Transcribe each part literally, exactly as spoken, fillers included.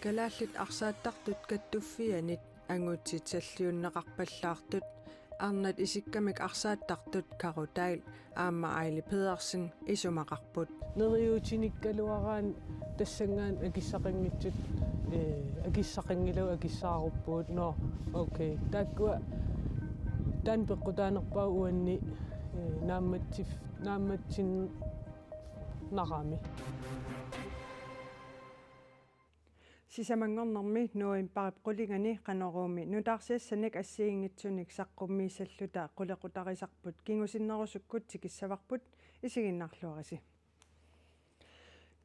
Kalaallit arsaattartut kattuffianit angutit salliunneqarpallaartut, arnat isikkamik arsaattartut Karo Dall aamma Aili Pedersen isumaqarput. Neriuutinikkaluaraanni tassanngaanniit akissaqanngitsut, ee, akissaqanngilagut akissaaruppugut. Nå, okay. Taakkua taanna peqqutaanerpaavoq uanni, ee, naammatsif-, naammatsinnarami. Sisamanngornermi novembarip qulingani Qanoruumi nutaarsiassanik assigiinngitsunik saqqummiissalluta qulequtarisarput kingusinnerusukkut tikissavarput, isiginnaarluarisi.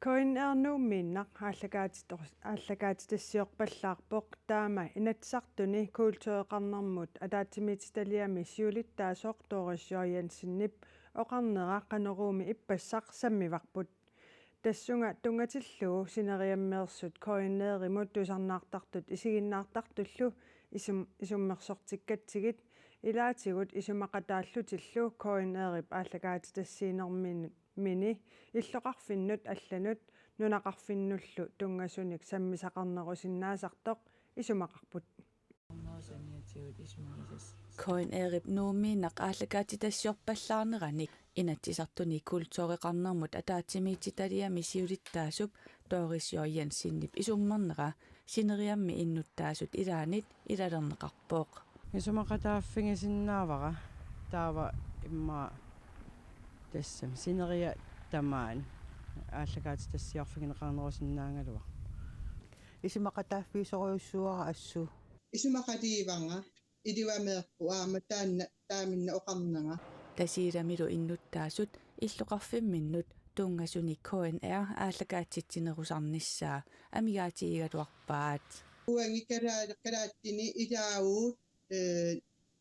K N R Nuummiinnaq aallakaatit-, aallakaatitassiorpallaarpoq, taama Inatsisartuni kultureqarnermut ataatsimiititaliami siulittaasoq Doris J. Jensenip oqarnera Qanoruumi ippassaq sammivarput. Tassunga tunngatillugu sineriammeersut K N R-imut tusarnaartartut isiginnaartartullu isum-, isummersortikkatsigit, ilaatigut isumaqataallutillu K N R-ip aallakaatitassiinermini illoqarfinnut allanut nunaqarfinnullu tunngasunik sammisaqarnerusinnaasartoq isumaqarput. K N R-ip Nuummiinnaq aallakaatitassiorpallaarneranik Inatsisartuni kultureqarnermut ataatsimiititaliami siulittaasup Doris J. Jensenip isummernera sineriammi innuttaasut ilaannit ilalerneqarpoq. Isumaqataaffigisinnaavarput taava immaqa tassami sineriak tamaani aallakaatitassiorfigineqarnerusinnaagaluarpoq. Isumaqataaffigisorujussuuara assut. Isumaqaliivara, ilivameerpoq aamma taanna taaminna oqarnera. Tasiilamilu innuttaasut illoqarfimminnut tunngasunik K N R aallakaatitsinerusarnissaa amigaatigigaluarpaat. Uangi kalaali-, kalaallinit ilaavugut, ee,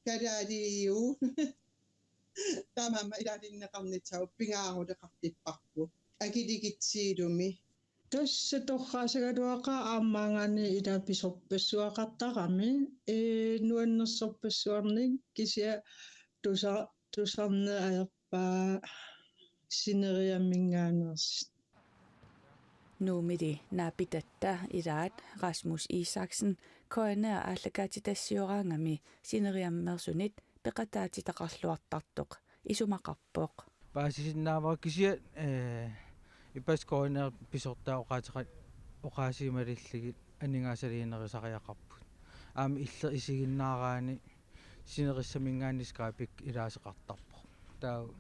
kalaaliuvugut. Taamaammat ilaalinneqarnissaat pingaaruteqartipparput. Akiligitsiilumi. Tassa torraasagaluaqaaq aamma maanngaanniit ilaa pisorpassuaqartarami, ee, nuannersorpassuarnik kisianni tusa-, tusarneq ajorpaa sineriamminngaanneersut. Nuummili naapitatta ilaat Rasmus Isaksen K N R aallakaatitassiooraangami sineriammeersunit peqataatitaqarluartartoq isumaqarpoq. Paasisinnaavara kisianni, ee, ippassaq K N R pisortaa oqaaseqat-, oqaasii malillugit aningaasaliinerusariaqarput. Aamma illit isiginnaaraanni sinerissaminngaanniit Skype-ikkut ilaasoqartarpoq. Taava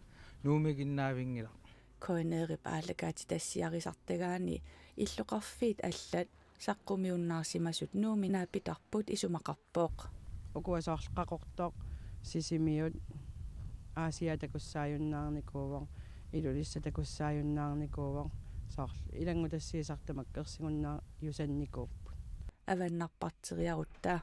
Nuummiiginnaavinngilaq. K N R-ip aallakaatitassiarisartagaani illoqarfiit allat saqqummiunnaarsimasut Nuummi naapitarput isumaqarpoq. Ukua soorlu Qaqortoq, Sisimiut, Aasiaat takussaajunnaarnikuuvoq, Ilulissat takussaajunnaarnikuuvoq, soorlu ilanngutassiisartut tamakkersugunnaarujussuusarnikuupput. Avannarparteriarutta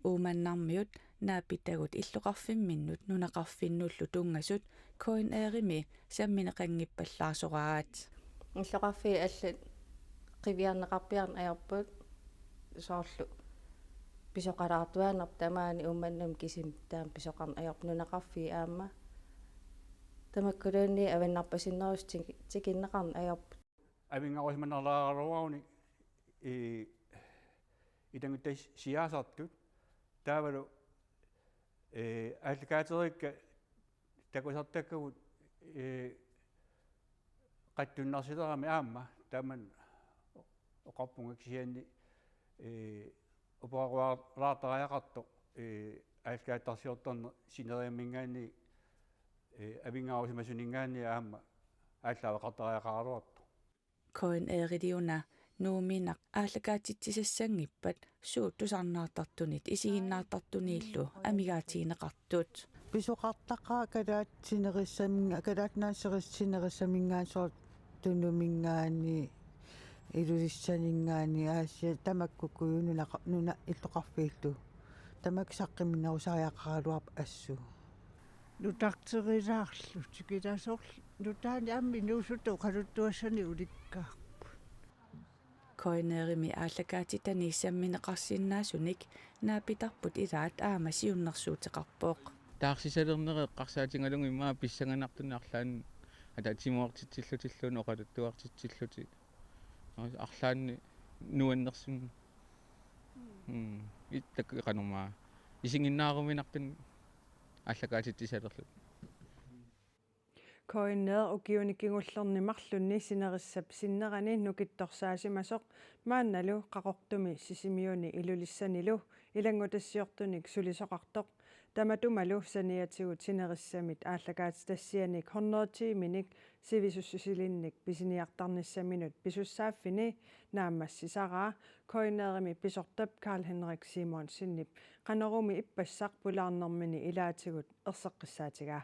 Uummannarmiut naapitagut illoqarfimminnut nunaqarfinnullu tunngasut K N R-imi sammineqanngippallaarsoraat. Illoqarfiit allat qiviarneqarpiarneq ajorput, soorlu pisoqalaartuaannarpoq tamaani Uummannami, kisimi taama pisoqarneq ajorput, nunaqarfiit aamma. Tamakkuluunniit avannarpasinnerusut tiki-, tikinneqarneq ajorput. Avinngarusimanerulaaraluaruni, ee, ilannguttassiiaasartut taavalu, ee, aallakaaterikka takusartakkagut, ee, qatsunnarsilerami aamma, taama oqarpunga kisianni, ee, uporaruaartariaqartoq, ee, aallakaatitassiortarneq sineriamminngaanniit, ee, avinngarusimasuninngaanniit aamma aallaaveqartariaqaraluartoq. K N R-iliuna Nuummiinnaq aallakaatitsisassanngippat suut tusarnaartartunit isiginnaartartuniillu amigaatigineqartut. Pisoqartaqaaq kalaallit sinerissaminnga-, Kalaallit Nunaanni sinerissaminngaanniit, soorlu Tunuminngaanniit, Ilulissaninngaanniit, Aasiaat, tamakkukkuit nunaqa-, nuna illoqarfiillu. Tamakku saqqummiunnerusariaqaraluarput assut. Nutarterilaarlutik ilaat soorlu nutaanik aamma inuusuttut oqaluttuassanik ulikkaarput. K N R-imi aallakaatitani sammineqarsinnaasunik naapitarput ilaat aamma siunnersuuteqarpoq. Taarsisalerneri eqqarsaatigalugu immaqa pissanganartunik arlaannik ataatsimoortitsillutilluunniit oqaluttuartitsillutik. Arlaannik Nuannersunik. Mm. Ittak qanormaa. Isiginnaaruminartun aallakaatitsisalerlutik. K N R ukiuni kingullerni marlunni sinerissap sinnerani nukittorsaasimasoq maannalu Qaqortumi Sisimiuni Ilulissanilu ilanngutassiortunik sulisoqartoq tamatumalu saniatigut sinerissamit aallakaatitassianik hundrede tiiminik sivisussusilinnik pisiniartarnissaminut pisussaaffini naammassisaraa K N R-imi pisortap Karl-Henrik Simonsenip Qanorumi ippassaq pulaarnermini ilaatigut erseqqissaatigaa.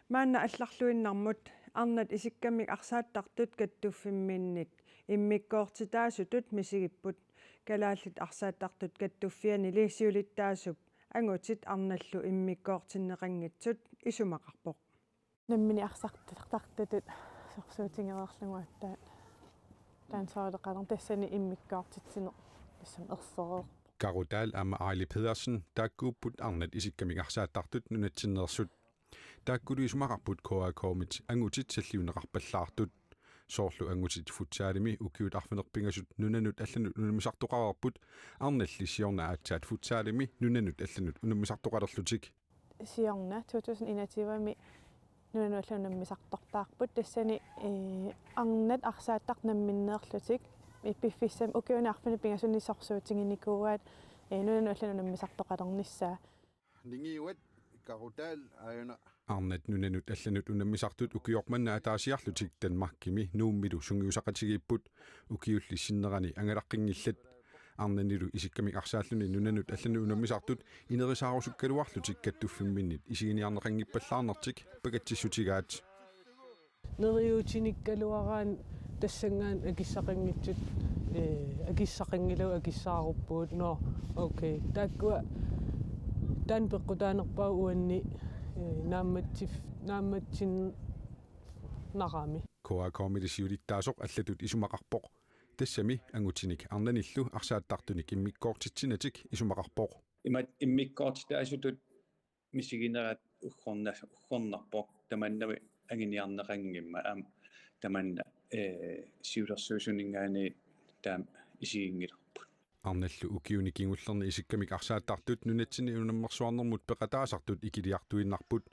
Maanna allarluinnarmut arnat isikkamik arsaattartut kattuffimminnit immikkoortitaasutut misigipput. Kalaallit Arsaattartut Kattuffiannili siulittaasup angutit arnallu immikkoortinneqanngitsut isumaqarpoq. Nammineq arsartartutut sorsuutigereerlugu aatsaat tansaateqaler tassani immikkoortitsineq tassami ersereerpoq. Karu Dahl aamma Aili Pedersen taakkuupput arnat isikkamik arsaattartut nunatsinneersut. Taakkulu isumaqarput K A K-mit angutit salliunneqarpallaartut. Soorlu angutit futsalimi ukiut arfineq-pingasut nunanut allanut unammisartoqareerput, arnalli siorna aatsaat futsalimi nunanut allanut unammisartoqalerlutik. Siorna to tusind enogtyve-mi nunanut allanut unammisartortaarput, tassani, ee, arnat arsaattartut namminneerlutik, ee, piffissami ukiuni arfineq-pingasunni sorsuutiginikuuaat, ee, nunanut allanut unammisartoqalernissaa. Ningiuat Karu Dahl aajuna. Arnat nunanut allanut unammisartut ukioq manna ataasiarlutik Danmarkimi Nuummilu sungiusaqatigiipput, ukiulli sinnerani angalaqqinngilat. Arnanilu isikkamik arsaalluni nunanut allanut unammisartut inerisaarusukkaluarlutik kattuffimminnit isiginiarneqanngippallaarnertik pakatsissutigaat. Neriuutinikkaluaraanni tassanngaanniit akissaqanngitsut, ee, akissaqanngilagut akissaaruppugut. Nå, okay. Taakkua taanna peqqutaanerpaavoq uanni, ee, naammatsif-, naammatsinnarami. K A K-mili siulittaasoq allatut isumaqarpoq. Tassami angutinik arnanillu arsaattartunik immikkoortitsinatik isumaqarpoq. Imaattoq immikkoortitaasutut misiginerat uggorna-, uggornarpoq, tamannami anguniarneqanngimmat, aamma tamanna, ee, siulersuisuninngaanniit taama isiginngilarput. Arnallu ukiuni kingullerni isikkamik arsaattartut nunatsinni unammersuarnermut peqataasartut ikiliartuinnarput.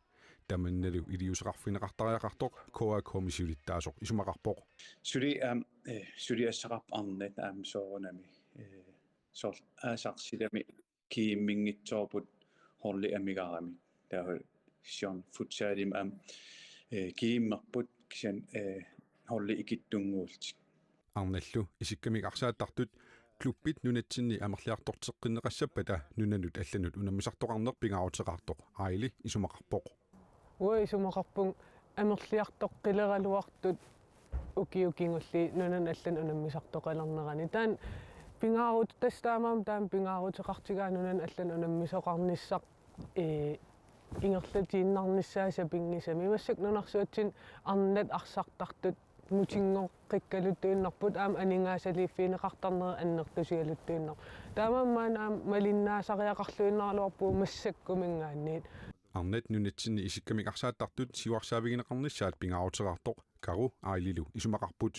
Tamannalu iliuuseqarfigineqartariaqartoq K A K-mi siulittaasoq isumaqarpoq. Suli aamma, ee, suliassaqarpoq arnat aamma soorunami, ee, soorlu aasaq silami GM-inngitsoorput holdi amigaramik. Taava siorna futsalimi aamma, ee, GM-erput kisianni, ee, holdi ikittunnguullutik. Arnallu isikkamik arsaattartut klubbit nunatsinni amerliartorteqqinneqassappata nunanut allanut unammisartoqarneq pingaaruteqartoq Aili isumaqarpoq. Uanga isumaqarpunga amerliartoqqileraluartut ukiut kingulliit nunanut allanut unammisartoqalernerani. Taanna pingaarut-, tassa taamaammat taanna pingaaruteqartigaa nunanut allanut unammisoqarnissaq, ee, ingerlatiinnarnissaa sapinngisamik. Massakkut nunarsuatsinni arnat arsartartut mutinngooqqikkaluttuinnarput aamma aningaasaliiffigineqartarnerit annertusigaluttuinnarput. Taamaammat aamma malinnaasariaqarluinnaraluarpugut massakkuminngaanniit. Arnat nunatsinni isikkamik arsaattartut siuarsaavigineqarnissaat pingaaruteqartoq Karu Aililu isumaqarput.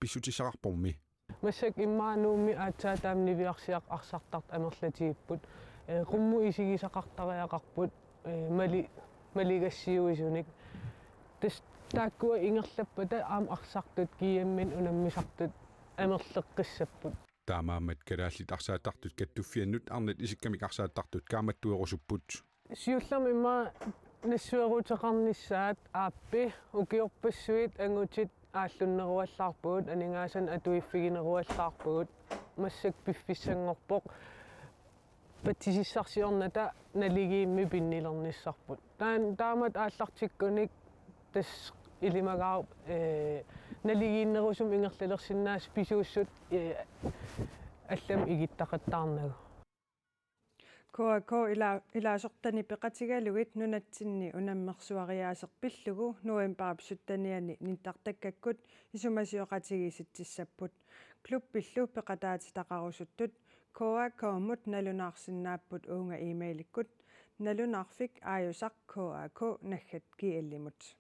Pissutissaqarpormi. Massakkut immaqa Nuummi aatsaat taama niviarsiaq arsartartut amerlatigipput. Ee, qummut isigisaqartariaqarput, ee, mali-, maligassiuisunik. Tassa taakkua ingerlappata aamma arsartut GM-inut unammisartut amerleqqissapput. Taamaammat Kalaallit Arsaattartut Kattuffiannut arnat isikkamik arsaattartut kaammattuerusupput. Siullermik immaqa nassueruteqarnissaat aappi ukiorpassuit angutit aallunneruallaarpagut, aningaasanik atuiffigineruallaarpagut, massakkut piffissanngorpoq patsisissarsiornata naligiimmik pinnilernissarput. Taan-, taamatut aallartikkunik tassa ilimagaarput, ee, naligiinnerusumik ingerlalersinnaasoq pisuussut, ee, allamik igittaqattaarnagu. K A K ila-, ilaasortani peqatigalugit nunatsinni unammersuariaaseq pillugu novembarip syttenianni nittartakkakkut isumasioqatigiissitsissapput. Klubbillu peqataatitaqarusuttut K A K-mut nalunaarsinnaapput uunga e-mailikkut nalunaarfik aajusaq K A K naggat G L-imut.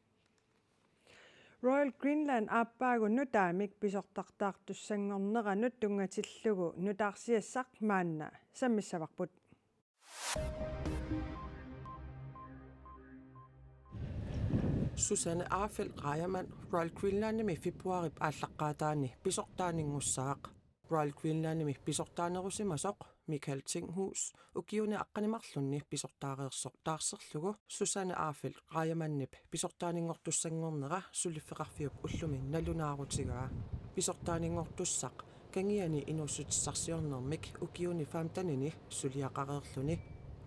Royal Greenland aappaagu nutaamik pisortartaartussanngorneranut tunngatillugu nutaarsiassaq maanna sammissavarput. Susanne Arfeldt Reiermann Royal Greenlandimi februaarip aallaqqaataani pisortaaninngussaaq. Royal Greenlandimi pisortaanerusimasoq Michael Tinghus ukiuni aqqaneq-marlunni pisortaareersoq taarserlugu Susanne Arfeldt Reiermannip pisortaaninngortussanngornera suliffeqarfiup ullumi nalunaarutigaa. Pisortaaninngortussaq kangiani inuussutissarsiornermik ukiuni femtenini suliaqareerluni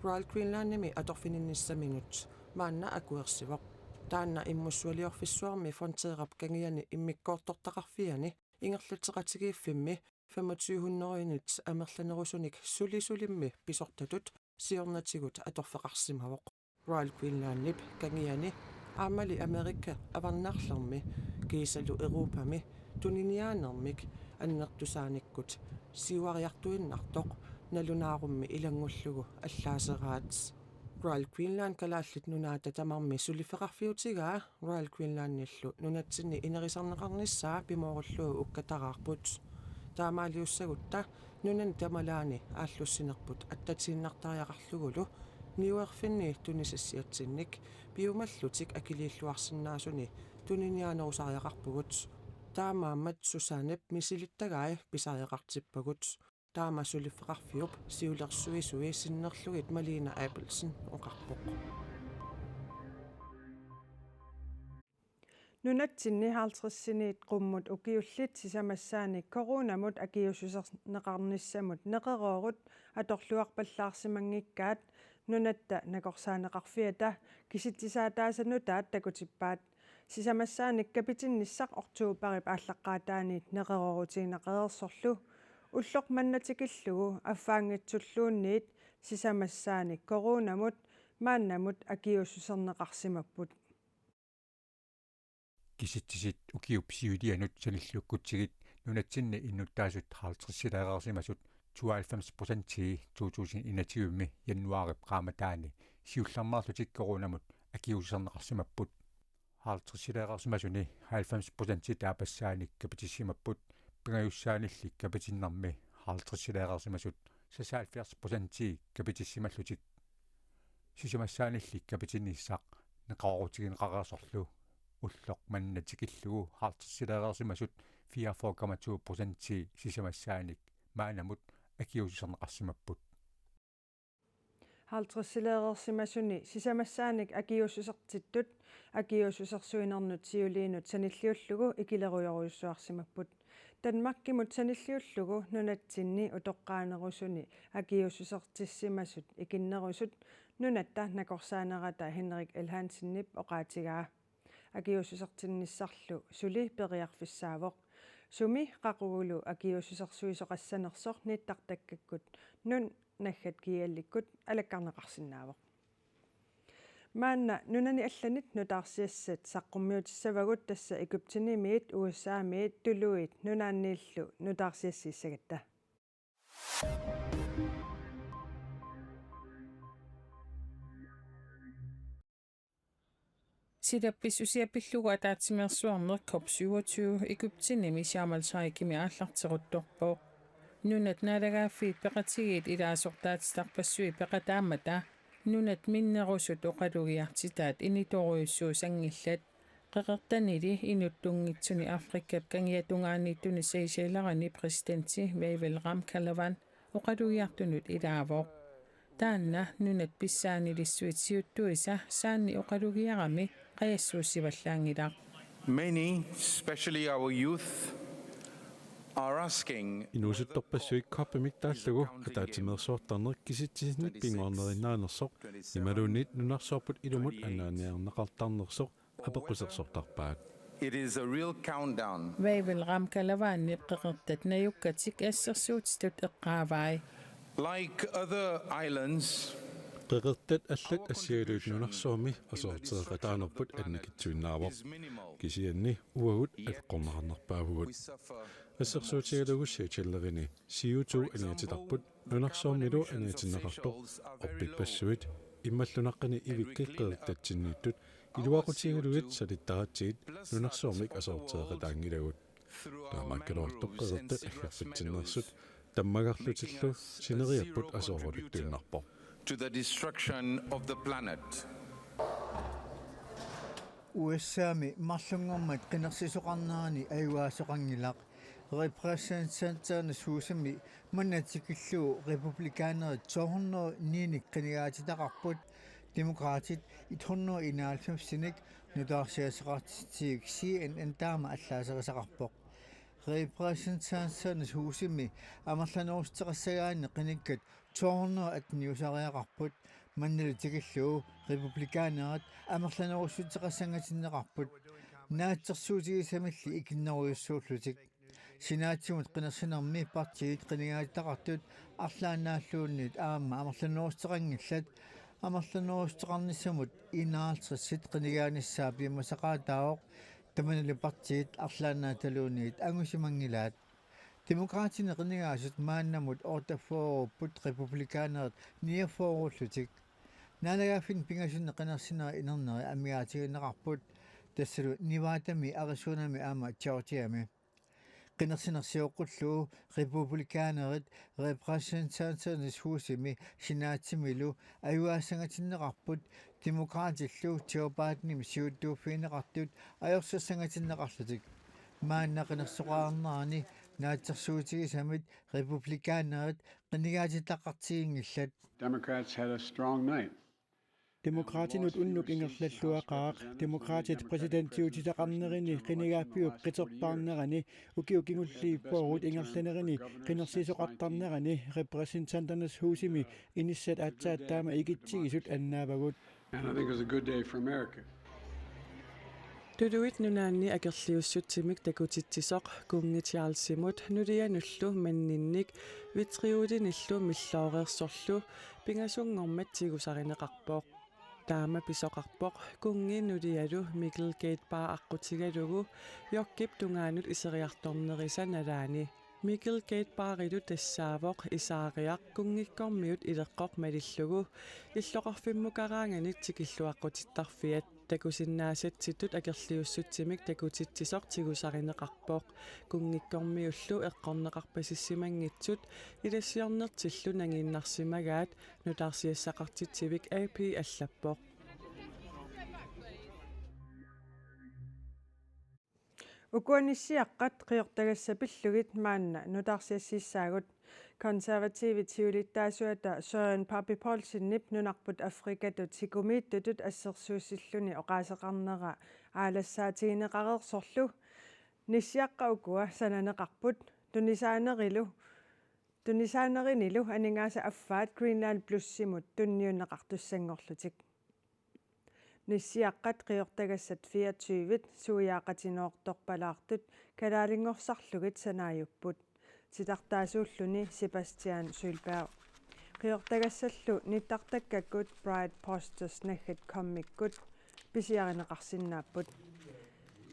Royal Greenlandimi atorfininnissaminut maanna akuersivoq. Taanna Immussualiorfissuarmi Fronterap kangiani immikkoortortaqarfiani ingerlatseqatigiiffimmi femogtyve hundredenit amerlanerusunik sulisulimmi pisortatut siornatigut atorfeqarsimavoq. Royal Greenlandip kangiani aammali Amerika Avannarlermi kiisalu Europami tuniniaanermik annertusaanikkut siuariartuinnartoq nalunaarummi ilanngullugu allaaseraat. Royal Greenland Kalaallit Nunaata tamarmi suliffeqarfiutigaa Royal Greenlandillu nunatsinni inerisarneqarnissaa pimoorullugu ukkataraarput. Taamaaliussagutta nunani tamalaani aallussinerput attatiinnartariaqarlugulu niuerfinni tunisassiatsinnik piumallutik akiliilluarsinnaasuni tuniniaanerusariaqarpugut. Taamaammat Susannep misilittagai pisariaqartippagut. Taama suliffeqarfiup siulersuisui sinnerlugit Malene Abelsen oqarpoq. Nunatsinni halvtredsiniit qummut ukiullit sisamassaanik coronamut akiuussuserneqarnissamut neqeroorut atorluarpallaarsimanngikkaat Nunatta Nakorsaaneqarfiata kisitsisaataasa nutaat takutippaat. Sisamassaanik kapitinnissaq oktobarip aallaqqaataaniit neqeroorutigineqareersorlu ulloq manna tikillugu affaanngitsulluunniit sisamassaanik coronamut maannamut akiuussuserneqarsimapput. Kisitsisit ukiup siulianut sanilliukkutsigit nunatsinni innuttaasut halvtredsileereersimasut tooghalvfems procentii to tusind enogtyve-mi januaarip qaammataani siullermeerlutik coronamut akiuussuserneqarsimapput. Halvtredsileereersimasuni halvfems procentii taapassaanik kapitissimapput, pingajussaanilli kapitinnarmi halvtredsileereersimasut seksoghalvfjerds procentii kapitissimallutik. Sisamassaanilli kapitinnissaq neqeroorutigineqareersorlu ulloq manna tikillugu halvtredsileereersimasut fireogfyrre komma to procentii sisamassaanik maannamut akiuussuserneqarsimapput. Halvtredsileereersimasuni sisamassaanik akiuussusertittut akiuussusersuinernut siuliinut sanilliullugu ikilerujorujussuarsimapput. Danmarkimut sanilliullugu nunatsinni utoqqaanerusuni akiuussusertissimasut ikinnerusut Nunatta Nakorsaanerata Henrik L. Hansenip oqaatigaa. Akiuussusertinnissarlu suli periarfissaavoq. Sumi qaqugulu akiuussusersuisoqassanersoq nittartakkakkut nun naggat gl-ikkut alakkarneqarsinnaavoq. Maanna nunani allanit nutaarsiassat saqqummiutissavagut, tassa Egyptenimiit, U S A-miit, tuluit nunaanniillu nutaarsiassiissagatta. Silap pissusia pillugu ataatsimeersuarneq COP syvogtyve Egyptenimi Sharm el-Sheikhimi aallarteruttorpoq. Nunat naalagaaffiit peqatigiit ilaasortaatitarpassuit peqataammata nunat minnerusut oqalugiartitaat initorujussuusanngillat. Qeqertanili inuttunngitsuni Afrikap kangiatungaaniittuni Seychellerani præsidenti Wavel Ramkalawan oqalugiartunut ilaavoq. Taanna nunat pissaanilissuit siuttuisa saanni oqalugiarami qajassuussivallaanngilaq. Many, especially our youth, are asking Inuusuttorpassuit COP-imik taallugu ataatsimeersuartarneq kisitsisinnik pinngornerinnaanersoq imaluunniit nunarsuarput ilumut annaanniarneqartarnersoq apeqqusersortarpaat. It is a real countdown. Wavel Ramkalawanip qeqertat najukkatik assersuutitut eqqaavai. Like other islands, Qeqertat allat assigalugit nunarsuarmi aserorteqataanerput annikitsuinnaavoq. Kisianni uagut aleqqorneqarnerpaavugut. Assersuutigalugu Seychellerini CO2 aniatitarput, nunarsuarmilu aniatinneqartoq, orpippassuit, immallunaqqani ivikkit qeqertatsinniittut Iluaqutigalugit salittaratsigit nunarsuarmik asoorteqataanngilagut. Taamaakkaluartoq qeqertat aggerfitsinneersut tammagarlutillu sineriapput asoorulittuinnarpoq. To the destruction of the planet. U S A-mi marlunngormat qinersisoqarnerani ajugaasoqanngilaq. Repræsentanternes Husimi manna tikillugu republikanerit to hundrede ni-nik qinigaatitaqarput, demokraatit et hundrede enoghalvfems-inik, nutaarsiassaqartitsivik C N N taama allaaserisaqarpoq. Repræsentanternes Husimi amerlanerussuteqassagaanni qinikkat to hundrede atteniusariaqarput, mannalu tikillugu republikanerit amerlanerussuteqassangatinneqarput, naatsorsuutigisamilli ikinnerujussuullutik. Senatimut qinersinermi partiit qinigaatitaqartut arlaannaalluunniit aamma amerlanerussuteqanngillat, amerlanerussuteqarnissamut enoghalvtredsit qinigaanissaa piumasaqaataavoq, tamannalu partiit arlaannaataluunniit angusimanngilaat. Demokraatini qinigaasut maannamut otteogfyrre-upput, republikanerit niogfyrre-ullutik. Naalagaaffinni pingasunni qinersinerit inerneri amigaatigineqarput, tassalu Nevadami, Arizonami aamma Georgiami. Qinersineq sioqqullugu republikanerit Repræsentanternes Husimi Senatimilu ajugaassangatinneqarput, demokraatillu Joe Bidenimit siuttuuffigineqartut ajorsassangatinneqarlutik. Maanna qinersisoqarnerani naatsorsuutigisamit republikanerit qinigaatitaqartiginngillat. Democrats had a strong night. Demokraatinut unnuk ingerlalluaqaaq. Demokraatit præsidentiutitaqarnerini qinigaaffiup qiterpaarnerani ukiut kingulliit fyrret ingerlanerini qinersisoqartarnerani Repræsentanternes Husimi inissat aatsaat taama ikitsigisut annaavagut. And I think it was a good day for America. Tuluit Nunaanni akerliussutsimik takutitsisoq kunngi Charlesimut nulianullu manninnik vitriulinillu millooreersorlu pingasunngormat tigusarineqarpoq. Taama pisoqarpoq kunngi nulialu Middlegate Bar aqqutigalugu Yorkip tungaanut iseriartornerisa nalaani. Middlegate Barilu tassaavoq isaariaq kunngikkormiut ileqqoq malillugu illoqarfimmukaraanganik tikilluaqqutittarfiat. Takusinnaasatsitut akerliussutsimik takutitsisoq tigusarineqarpoq. Kunngikkormiullu eqqorneqarpasissimanngitsut ilassiornertillu nangiinnarsimagaat, nutaarsiassaqartitsivik A P allappoq. Ukua nissiaqqat qiortagassat pillugit maanna nutaarsiassiissaagut. Konservativit siulittaasuata Søren Pape Poulsenip nunarput Afrikatut sikumiittutut assersuussilluni oqaaseqarnera aalassaatigineqareersorlu nissiaqqat ukua sananeqarput, tunisaanerilu, tunisaanerinilu aningaasat affaat Greenland Plusimut tunniunneqartussanngorlutik. Nissiaqqat qiortagassat fireogtyve suiaaqatinoortorpalaartut kalaalinngortarlugit sanaajupput, titartaasuulluni Sebastian Sølberg. Qiortagassallu nittartakkakkut Bright Posters naggat com-ikkut pisiarineqarsinnaapput.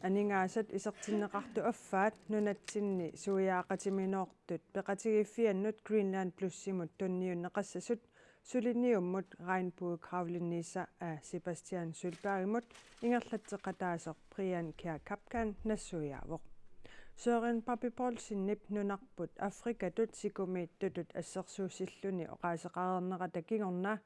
Aningaasat isertinneqartut affaat nunatsinni suiaaqatiminoortut peqatigiiffiannut Greenland Plusimut tunniunneqassasut suliniummut Regnbuekravleniisa A. Sebastian Sølbergimut ingerlatseqataasoq Brian Kjær Kapkan nassuiaavoq. Søren Pape Poulsenip nunarput Afrikatut sikumiittutut assersuussilluni oqaaseqareernerata kingorna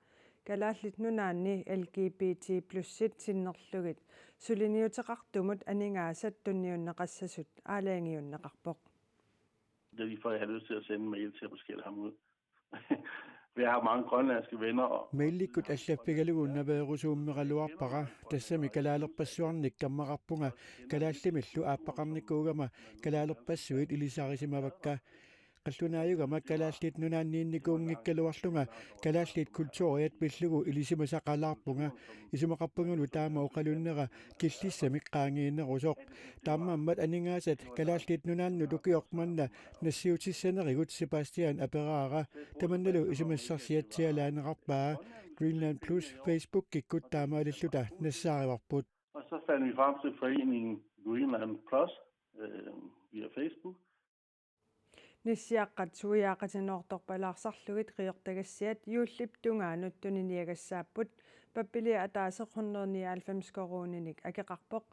Kalaallit Nunaanni L G B T plusit sinnerlugit suliniuteqartumut aningaasat tunniunneqassasut aalajangiunneqarpoq. Det er lige før, jeg har lyst til at sende en mail til at beskælde ham ud. Vi har mange grønlandske venner, og Mailikkut allaffigalugu naveerusuummeraluarpara, tassami kalaalerpassuarnik kammaqarpunga kalaallimillu aappaqarnikuugama kalaalerpassuit ilisarisimavakka. Qallunaajugama Kalaallit Nunaanniinnikuunngikkaluarlunga kalaallit kulturiat pillugu ilisimasaqalaarpunga, isumaqarpungalu taama oqalunnera killissamik qaangiinnerusoq. Taamaammat aningaasat Kalaallit Nunaannut ukioq manna nassiutissanerigut Sebastian aperaara, tamannalu isumassarsiatsialaanerarpaa. Greenland Plus Facebookikkut taamaalilluta nassaarivarput. Og så fandt vi frem til foreningen Greenland Plus, øh, via Facebook. Nissiaqqat suiaaqatinnoortorpalaarsarlugit qiortagassiat juullip tungaanut tuniniagassaapput, Pappilia ataaseq hundrede nioghalvfems koruuninik akeqarpoq,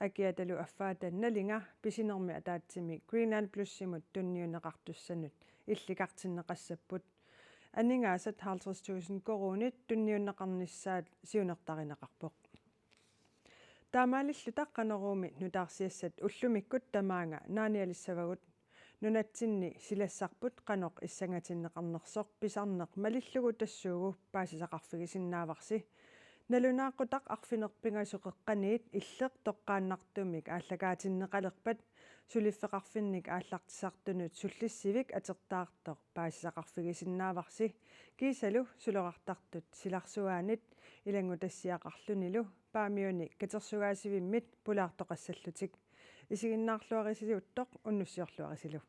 akiatalu affaata nalinga pisinermi ataatsimik Greenland Plusimut tunniunneqartussanut illikartinneqassapput. Aningaasat halvtreds tusind koruunit tunniunneqarnissaat siunertarineqarpoq. Taamaalilluta Qanoruumi nutaarsiassat ullumikkut tamaanga naanialissavagut. Nunatsinni silassarput qanoq issangatinneqarnersoq pisarneq malillugu tassuugu paasisaqarfigisinnaavarsi. Nalunaaqutaq arfineq-pingasoqeqqaniit illeq toqqaannartumik aallakaatinneqalerpat suliffeqarfinnik aallartisartunut sullissivik atertaartoq paasisaqarfigisinnaavarsi, kiisalu suloqartartut silarsuaanit ilanngutassiaqarlunilu Paamiuni katersugaasivimmit pulaartoqassallutik. Isiginnaarluarisiuttoq unnussiorluarisilu.